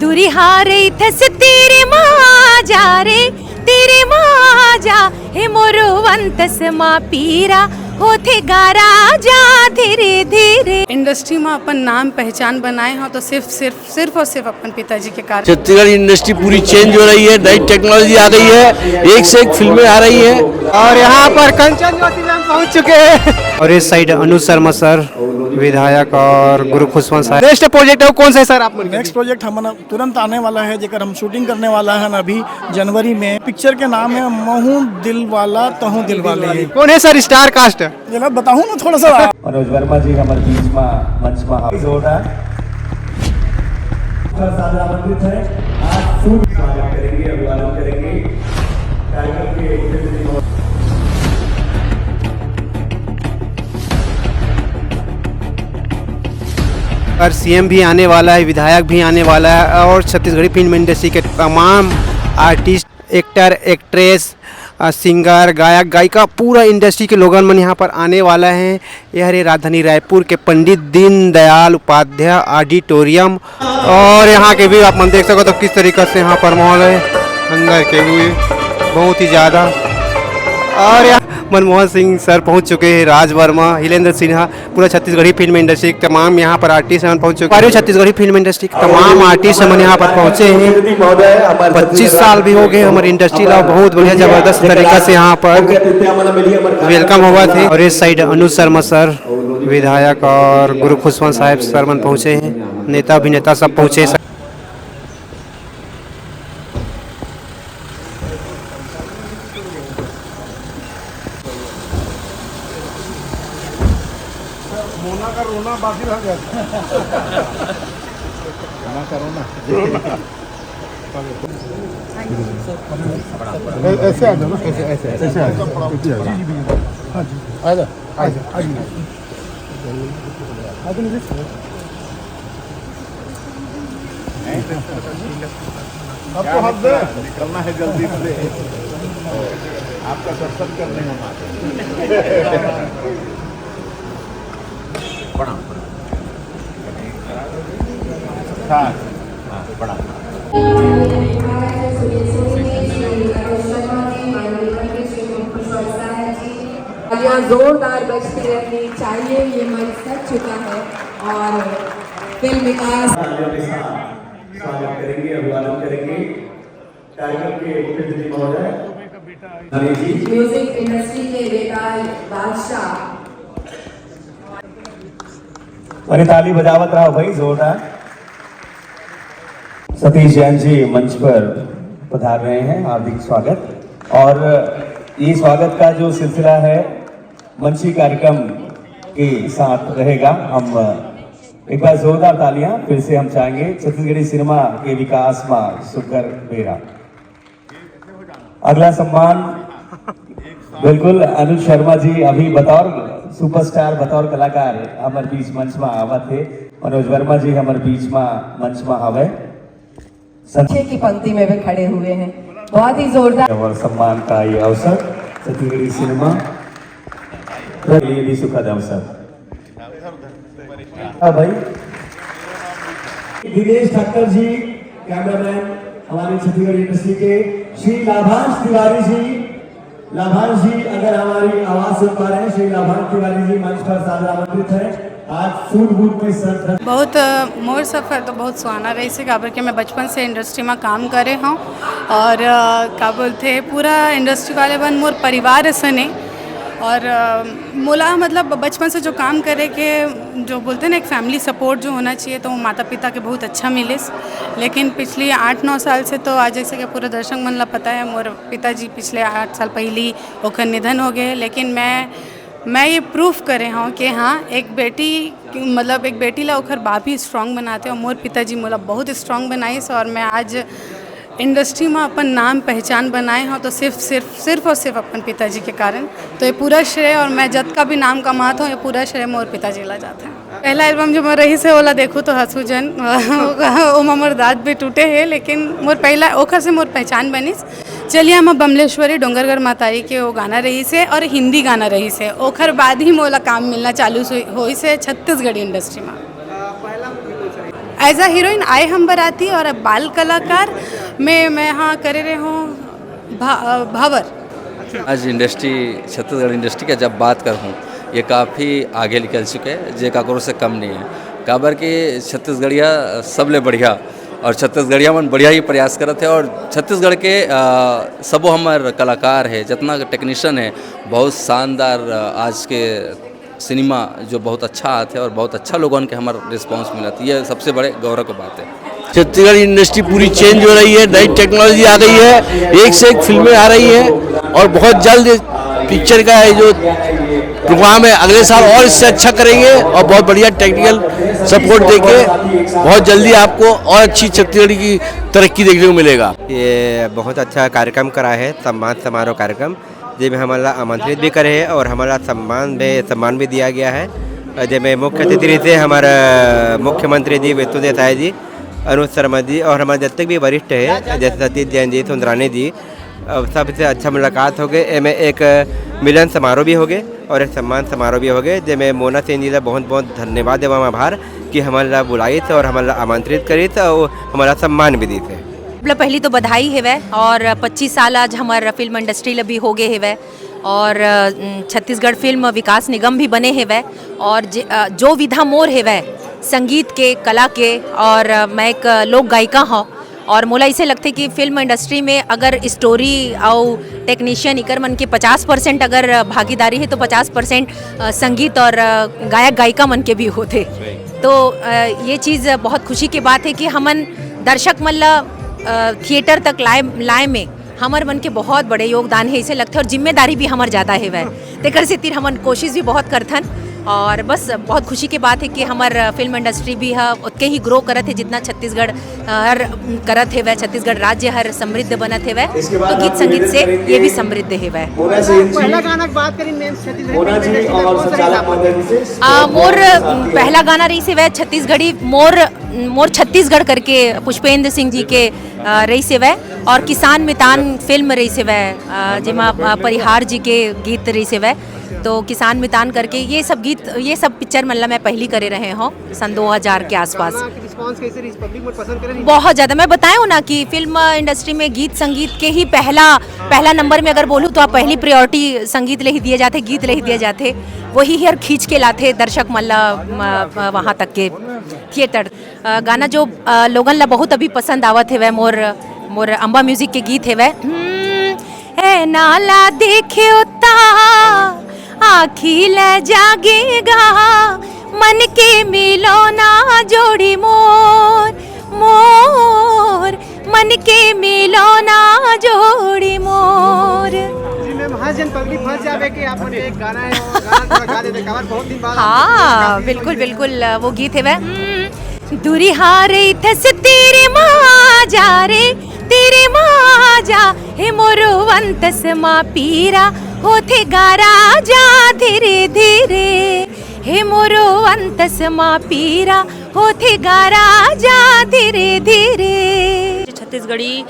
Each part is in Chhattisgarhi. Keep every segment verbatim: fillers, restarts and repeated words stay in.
दूरी हारे थस तेरे माँ जा रे, तेरे माँ जा, हे मोरो वंतस माँ पीरा, होथे गारा जा धीरे धीरे। इंडस्ट्री में अपन नाम पहचान बनाए हो तो सिर्फ सिर्फ सिर्फ और सिर्फ अपन पिताजी के कारण। छत्तीसगढ़ इंडस्ट्री पूरी चेंज हो रही है, नई टेक्नोलॉजी आ गई है, एक से एक फिल्में आ रही है। और यहाँ पर कंचन ज्योति मैम पहुँच चुके हैं। और इस साइड अनुज शर्मा सर, विधायक, और गुरु खुशवंत साहब। नेक्स्ट प्रोजेक्ट है वो कौन सा है सर आप? नेक्स्ट प्रोजेक्ट हम तुरंत आने वाला है, जेकर हम शूटिंग करने वाला है अभी जनवरी में। पिक्चर के नाम है महू दिल वाला तहू दिल वाली। कौन है सर स्टार कास्ट? जरा बताऊँ ना थोड़ा सा। मनोज वर्मा जी हमारे बीच में मंच में हाजिर हो रहा है। सर सादर आमंत्रित है। आप खूब स्वागत करेंगे, अभिवादन करेंगे। कार्यक्रम के मुख्य अतिथि महोदय और सीएम भी आने वाला है, विधायक भी आने वाला है और छत्तीसगढ़ी फिल्म इंडस्ट्री के तमाम आर्टिस्ट, एक्टर, एक्ट्रेस, अ, सिंगर, गायक, गायिका, पूरा इंडस्ट्री के लोगन मन यहाँ पर आने वाला है। ये हरे राजधानी रायपुर के पंडित दीनदयाल उपाध्याय ऑडिटोरियम और यहाँ के भी आप मन देख सको तो किस तरीका से यहाँ पर माहौल है, अंदर के भी बहुत ही ज़्यादा। और यहाँ मनमोहन सिंह सर पहुँच चुके हैं, राज वर्मा, हिलेंद्र सिन्हा, पूरा छत्तीसगढ़ी फिल्म इंडस्ट्री के तमाम यहाँ पर आर्टिस्ट मन पहुँच चुके हैं। पूरी छत्तीसगढ़ी फिल्म इंडस्ट्री के तमाम आर्टिस्ट मन यहाँ पर पहुँचे हैं। पच्चीस साल भी हो गए हमारी इंडस्ट्री ला, बहुत बढ़िया जबरदस्त तरीका से यहाँ पर वेलकम हुआ थे। और इस साइड अनुज शर्मा सर, विधायक, और गुरु खुशवंत साहब सर मन पहुँचे हैं, नेता अभिनेता सब पहुँचे हैं। मोना का रोना बाकी रह गया। मोना का रोना। ऐ-, ऐसे आ जाओ ना, ऐसे, ऐसे, ऐसे आ जाओ। हाँ जी, हाँ जी। आ जा, आ जा, आ जा। आ जा, नीचे से। अब तो हंस दे। निकलना है जल्दी से। आपका दर्शन करने हम आते हैं। प्रणाम। हाँ, हाँ, प्रणाम। तालियां जोरदार बजती रहनी चाहिए, ये मंच सज चुका है और फिल्म विकास। तालियों के साथ स्वागत करेंगे, अभिवादन करेंगे कार्यक्रम के मुख्य अतिथि महोदय रवि जी। म्यूजिक इंडस्ट्री के बेताज बादशाह। अरे ताली बजावत रहो भाई, जोरदार। सतीश जैन जी मंच पर पधार रहे हैं, हार्दिक स्वागत। और ये स्वागत का जो सिलसिला है मंची कार्यक्रम के साथ रहेगा। हम एक बार जोरदार तालियां फिर से हम चाहेंगे छत्तीसगढ़ी सिनेमा के विकास में सुघर बेरा। अगला सम्मान बिल्कुल अनुज शर्मा जी अभी बतौर सुपरस्टार, बतौर कलाकार हमर बीच मंच में आवत हे। मनोज वर्मा जी हमर बीच में मंच में हवे। पीछे की पंक्ति में भी खड़े हुए हैं, बहुत ही जोरदार। और सम्मान का ये अवसर छत्तीसगढ़ी सिनेमा के लिए भी सुखद अवसर। हाँ भाई, दिनेश ठक्कर जी, कैमरामैन हमारे छत्तीसगढ़ इंडस्ट्री के, श्री लाभांश तिवारी जी, लाभांश जी अगर हमारी आवाज सुन पा रहे हैं, श्री लाभांश तिवारी जी मंच पर सादर आमंत्रित हैं। आज सूट बूट में सर बहुत, अ, मोर सफर तो बहुत सुहाना रहिस हे, काबर के मैं बचपन से इंडस्ट्री में काम करे हूँ और, अ, का बोलते हैं, पूरा इंडस्ट्री वाले मन मोर परिवार असन हे। और, अ, मोला मतलब बचपन से जो काम करे के, जो बोलते हैं ना, एक फैमिली सपोर्ट जो होना चाहिए, तो वो माता पिता के बहुत अच्छा मिलिस। लेकिन पिछली आठ नौ साल से तो आज, जैसे कि पूरे दर्शक मन ला पता है, मोर पिताजी पिछले आठ साल पहली ओकर निधन हो गए। लेकिन मैं, मैं ये प्रूफ करे हूँ कि हाँ, एक बेटी, मतलब एक बेटी ला ओकर बाप ही स्ट्रॉन्ग बनाते, और मोर पिताजी मोला बहुत स्ट्रॉन्ग बनाइस, और मैं आज इंडस्ट्री में अपन नाम पहचान बनाए हूँ, तो सिर्फ, सिर्फ, सिर्फ और सिर्फ अपन पिताजी के कारण। तो ये पूरा श्रेय, और मैं जतका भी नाम कमात हूँ, ये पूरा श्रेय मोर पिताजी ला जाता है। पहला एल्बम जो मोर रहिस हे, ओला देखू तो हंसू जन। ओमा मोर दांत भी टूटे हे, लेकिन मोर पहला, ओखर से मोर पहचान बनिस। चलिया मा बमलेश्वरी, डोंगरगढ़ मातारी के वो गाना रहिस हे और हिंदी गाना रहिस हे। ओखर बाद ही मोला काम मिलना चालू होइस हे छत्तीसगढ़ी इंडस्ट्री में। एज अ हीरोइन आए हम बराती और अब बाल कलाकार में मैं हाँ करे रहे हूँ भा, भावर। आज इंडस्ट्री, छत्तीसगढ़ इंडस्ट्री का जब बात करहूँ, ये काफ़ी आगे निकल चुके हैं, जे काकरो से कम नहीं है। काबर कि छत्तीसगढ़िया सबले बढ़िया और छत्तीसगढ़िया मन बढ़िया ही प्रयास करत है और छत्तीसगढ़ के अ, सबो हमर कलाकार है, जितना टेक्नीशियन है, बहुत शानदार अ, आज के सिनेमा जो बहुत अच्छा आते और बहुत अच्छा लोगों के हमार रिस्पांस मिलत, ये सबसे बड़े गौरव की बात है। छत्तीसगढ़ इंडस्ट्री पूरी चेंज हो रही है, नई टेक्नोलॉजी आ गई है, एक से एक फिल्में आ रही हैं और बहुत जल्द पिक्चर का ये जो प्रोग्राम है अगले साल और इससे अच्छा करेंगे और बहुत बढ़िया टेक्निकल सपोर्ट देके बहुत जल्दी आपको और अच्छी छत्तीसगढ़ की तरक्की देखने को मिलेगा। ये बहुत अच्छा कार्यक्रम करा है, सम्मान समारोह कार्यक्रम, जेमे हमन ला आमंत्रित भी करे है और हमन ला सम्मान में सम्मान भी दिया गया है। और जेमे मुख्य अतिथि रहिसे हमारा मुख्यमंत्री जी विष्णु देव साय जी, अनुज शर्मा जी और हमारे जितने भी वरिष्ठ है जैसे सतीश जैन जी, सुंदरानी जी, अब सबसे अच्छा मुलाकात हो गए। एमे एक मिलन समारोह भी हो गए और एक सम्मान समारोह भी हो गए, जेमे मोना सेन जी ला बहुत बहुत धन्यवाद देवा आभार कि हमन ला बुलाइस और हमन ला आमंत्रित करिस और हमन ला सम्मान भी दीस है। मतलब पहली तो बधाई हेवै और पच्चीस साल आज हमर फिल्म इंडस्ट्री ल भी हो गए हेवै और अ, छत्तीसगढ़ फिल्म विकास निगम भी बने हेवै और जे- अ, जो विधा मोर हेवै संगीत के, कला के और अ, मैं एक लोक गायिका हूँ और मोला इसे लगथे कि फिल्म इंडस्ट्री में अगर स्टोरी अउ टेक्नीशियन इकर मन के पचास परसेंट अगर भागीदारी है तो पचास परसेंट संगीत और अ, गायक गायिका मन के भी होथे। तो अ, ये चीज़ बहुत खुशी की बात है कि हमन दर्शक मन ला अ, थिएटर तक लाए लाए में हमर मन के बहुत बड़े योगदान है, इसे लगथे और जिम्मेदारी भी हमर ज़्यादा हेवै। तेकर सेतिर हमन कोशिश भी बहुत करथन और बस बहुत खुशी की बात है कि हमर फिल्म इंडस्ट्री भी ह ओतके ही ग्रो करत है जितना छत्तीसगढ़ अ, हर करत हेवै, छत्तीसगढ़ राज्य हर समृद्ध बनत हेवै। तो गीत संगीत से ये भी समृद्ध हेवै। पहला गाना की बात करें मैम, छत्तीसगढ़ फिल्म इंडस्ट्री में कौन सा हिसाब होता है? आ, मोर पहला गाना रहिस हेवै छत्तीसगढ़ी मोर मोर छत्तीसगढ़ करके पुष्पेंद्र सिंह जी के आ, रहिस हेवै और किसान मितान फिल्म रहिस हेवै आ, जेमा आ, परिहार जी के गीत रहिस हेवै। तो किसान मितान करके ये सब गीत, ये सब पिक्चर मन ला मैं पहली करे रहे हूँ सन दो हज़ार के आसपास। रिस्पांस कैसे रही? पब्लिक मन पसंद करे रही? बहुत ज़्यादा। मैं बताया हूँ ना कि फिल्म इंडस्ट्री में गीत संगीत के ही पहला पहला नंबर में अगर बोलूँ तो आप पहली प्रायोरिटी संगीत ले ही दिए जाते, गीत ले ही दिए जाते, वही हर खींच के लाथे दर्शक मन ला म- म- वहाँ तक के थिएटर। अ, गाना जो अ, लोगन ला बहुत अभी पसंद आवत हेवै मोर मोर अम्बा म्यूजिक के गीत हेवै। हम्म, ए नाला देखे उता आखी ले जागेगा मन के मिलो ना जोड़ी मोर मोर मन के मिलो ना जोड़ी मोर। जी मैम, हर जन पब्लिक फंस जावे कि आप मन के एक गाना है, गाना थोड़ा गा देते, काबर बहुत दिन बाद आप हाँ बिल्कुल बिल्कुल वो गीत हेवै। हम्म, दूरी हारे थस तेरे माँ जा रे तेरे माँ जा हे मोरो अंतस माँ पीरा होथे गारा जा धीरे धीरे हे मोरो अंतस माँ पीरा होथे गारा जा धीरे धीरे। छत्तीसगढ़ी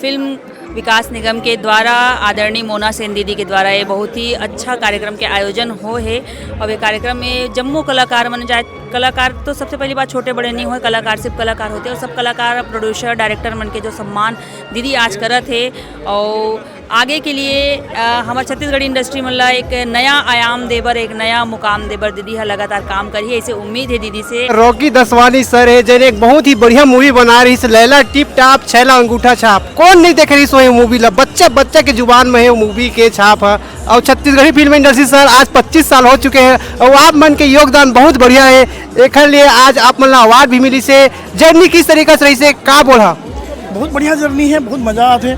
फिल्म विकास निगम के द्वारा आदरणीय मोना सेन दीदी के द्वारा ये बहुत ही अच्छा कार्यक्रम के आयोजन हो है। और ये कार्यक्रम में जम्मो कलाकार मन जाए, कलाकार तो सबसे पहली बात छोटे बड़े नहीं होए, कलाकार सिर्फ कलाकार होते हैं और सब कलाकार प्रोड्यूसर डायरेक्टर मन के जो सम्मान दीदी आज करत है और आगे के लिए अ, हमर छत्तीसगढ़ी इंडस्ट्री मन ला एक नया आयाम देबर, एक नया मुकाम देबर दीदी ह लगातार काम करही, ऐसे उम्मीद है दीदी से। रॉकी दसवानी सर है, जेने एक बहुत ही बढ़िया मूवी बना रहिस लैला टिप टाप छैला अंगूठा छाप। कौन नहीं देखे रहिस वही मूवी ला? बच्चा बच्चा के जुबान में है वो मूवी के छाप है। और छत्तीसगढ़ी फिल्म इंडस्ट्री सर आज पच्चीस साल हो चुके हैं और आप मन के योगदान बहुत बढ़िया है। एखर लिए आज आप मन ला अवार्ड भी मिलिस है। जर्नी किस तरीका से रहिस है, का बोला? बहुत बढ़िया जर्नी है, बहुत मज़ा आते।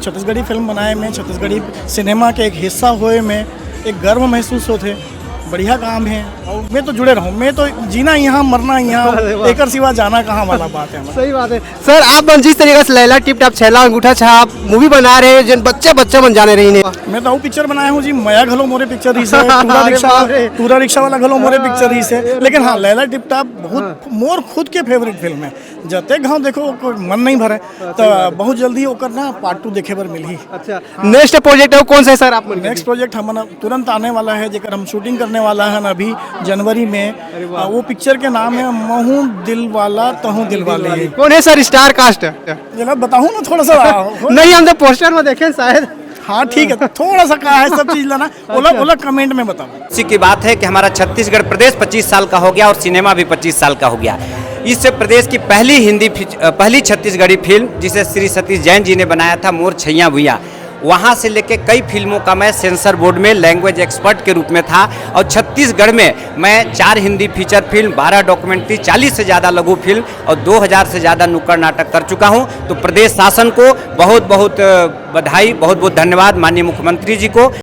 छत्तीसगढ़ी फिल्म बनाए में, छत्तीसगढ़ी सिनेमा के एक हिस्सा होए में एक गर्व महसूस होते। बढ़िया काम है और मैं तो जुड़े रहूँ, मैं तो जीना यहाँ, मरना यहाँ, एकर सिवा जाना कहाँ वाला बात है हमारा। सही बात है सर। आप मन जिस तरीका से लैला टिप टाप छैला अंगूठा छाप मूवी बना रहे हैं, जिन बच्चे बच्चे मन जाने रही ने। मैं तो वो पिक्चर बनाया हूँ जी, मया घलो मोरे पिक्चर रही से, टूरा अरे रिक्शा बाप रे। टूरा रिक्शा वाला घलो मोरे पिक्चर रही से। ये लेकिन हाँ, बात। लैला टिप टाप बहुत मोर खुद के फेवरेट फिल्म है। जते घाव देखो, कोई मन नहीं भरे, तो बहुत जल्दी ओकर ना पार्ट टू देखे बर मिलही। अच्छा, नेक्स्ट प्रोजेक्ट है वो कौन सा है सर आप मन के? नेक्स्ट प्रोजेक्ट हमारा तुरंत आने वाला है, जेकर हम शूटिंग करने वाला है ना अभी जनवरी में। अ, वो पिक्चर के नाम है महू दिल वाला तहू दिल वाली। कौन है सर स्टार कास्ट? जेला बताहूँ ना थोड़ा सा। नहीं, हम तो पोस्टर में देखे शायद। हाँ, ठीक है, थोड़ा सा कहा है सब चीज ला ना, ओला ओला कमेंट में बताओ। इसी की बात है कि हमारा छत्तीसगढ़ प्रदेश पच्चीस साल का हो गया और सिनेमा भी पच्चीस साल का हो गया। इस प्रदेश की पहली हिंदी फिच- अ, पहली छत्तीसगढ़ी फिल्म, जिसे श्री सतीश जैन जी ने बनाया था, मोर छैया भुइया, वहाँ से लेके कई फिल्मों का मैं सेंसर बोर्ड में लैंग्वेज एक्सपर्ट के रूप में था और छत्तीसगढ़ में मैं चार हिंदी फीचर फिल्म, बारह डॉक्यूमेंट्री, चालीस से ज़्यादा लघु फिल्म और दो हज़ार से ज़्यादा नुक्कड़ नाटक कर चुका हूँ। तो प्रदेश शासन को बहुत बहुत, अ, बधाई, बहुत बहुत धन्यवाद माननीय मुख्यमंत्री जी को।